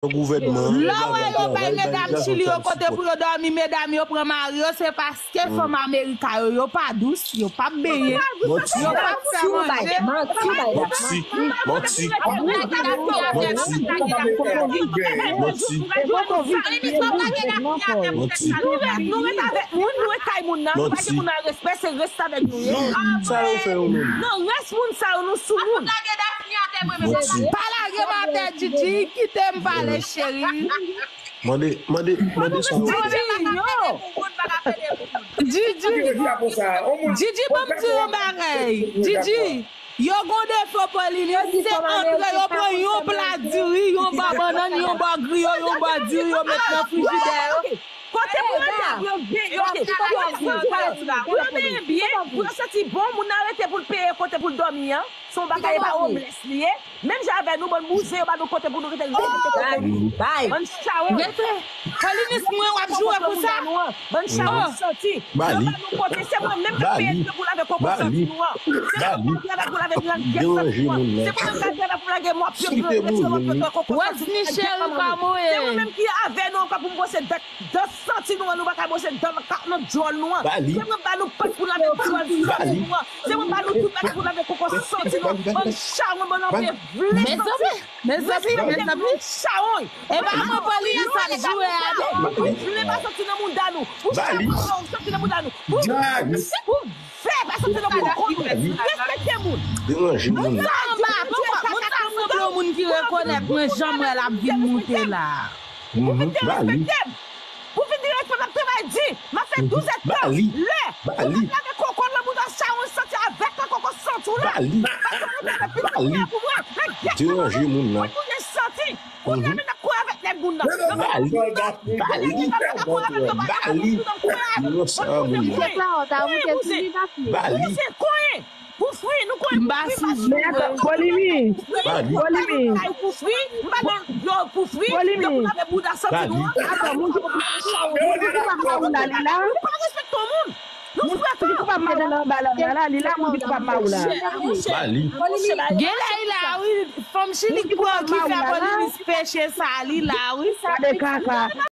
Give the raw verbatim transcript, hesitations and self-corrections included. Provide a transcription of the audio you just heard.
Gouvènman an, lè w wè yo bay medam Chili yo kote pou yo dòmi, medam yo pran mari yo, se paske fanm Amerika yo, yo pa dous, yo p ap benyen, yo p ap fè manje. Manti, manti, manti, manti. Nou ret, nou ret avèk moun, nou ret kay moun nan, nou pa gen pou n al respè, se reste avèk nou ye. Non, sa yo fè yo menm. Non, rès moun sa yo, nou sou moun. Manti. Pa lage m atè, Djidji, kite m pale, cheri. Mande, mande, mande sa yo fè. Djidji, yo. Djidji, Djidji, ban m di yon bagay. Djidji, yo gon defo Polinis, se antre yo pran yon pla diri, yon bò bannann, yon bò griyo, yon bò diri, yo met nan frijidè yo. Kote pou yo ta? Yo gen, yo gen, yo gen, yo gen byen, pou yo santi bon, moun nan rete pou l peye kote pou l dòmi an. Se yon bagay e pa homeless li ye. Menm jan avè nou, bann bouzen, yo ba nou kote pou nou rete, nou rete kote nou. Bann chawony. Rete. Polinis mwen w ap joure pou sa? Bann chawony santi. Yo ba nou kote, se mwen menm k ap peye dlo pou lave koko santi nou an. Se mwen k ap travay pou lave grann pyès santi nou an. Se mwen menm k ap travay pou lage mòpyo, retire mòpyo nan koko santi nou an. Se mwen menm ki avè nou ankò pou m bwose dèt. Dan santi nou an, nou pa ka bwose dan nan ka-, nan djòl nou an. Se mwen ba nou pant pou lave djòl santi nou an. Se mwen ba nou tout bagay pou lave koko santi nou an. Bann chawony, bann anpil vle santi. Mezanmi, mezanmi, mezanmi. Chawony. E pa mwen Polinis ap joure a non. Vle pa santi nan mouda nou. Pou chawony santi nan mouda nou. Pou, pou vè pa santi nan koko nou. Respekte moun. Moun sa anba, pou mwen, moun sa sanble yon moun ki rekonèt mwen, jan m wè l ap vin moute la. Pou vin derespekte m. Pou vin derespekte m, m ap travay di. M ap fè douz èdtan. Lè ou pa lave koko nan bouda chawony santi avèk nan koko santi w la. Paske ou lave piti koulè pou mwen. Men gèt sa pou mwen. Mwen kounye santi. Kounye a menm n ap kore avèk nèg moun nan. Bali, bali, bali. Bouzen, bouzen, bouzen. Bouzen, konyen. Pou fwi, nou konn pou fwi, m pa sou Polimi. Polimi. Pou fwi, m pa nan dlo pou fwi, dlo pou lave bouda santi nou an. Atann, moun ki pa mawou la, li la. Nou pa respekte moun. Nou fre frè. Moun ki pa mawou la, anba la, la, li la, moun ki pa mawou la. Genlè li la, wi. Fanm Chili ki fè Polinis peche sa, li la, wi. Gade kaka.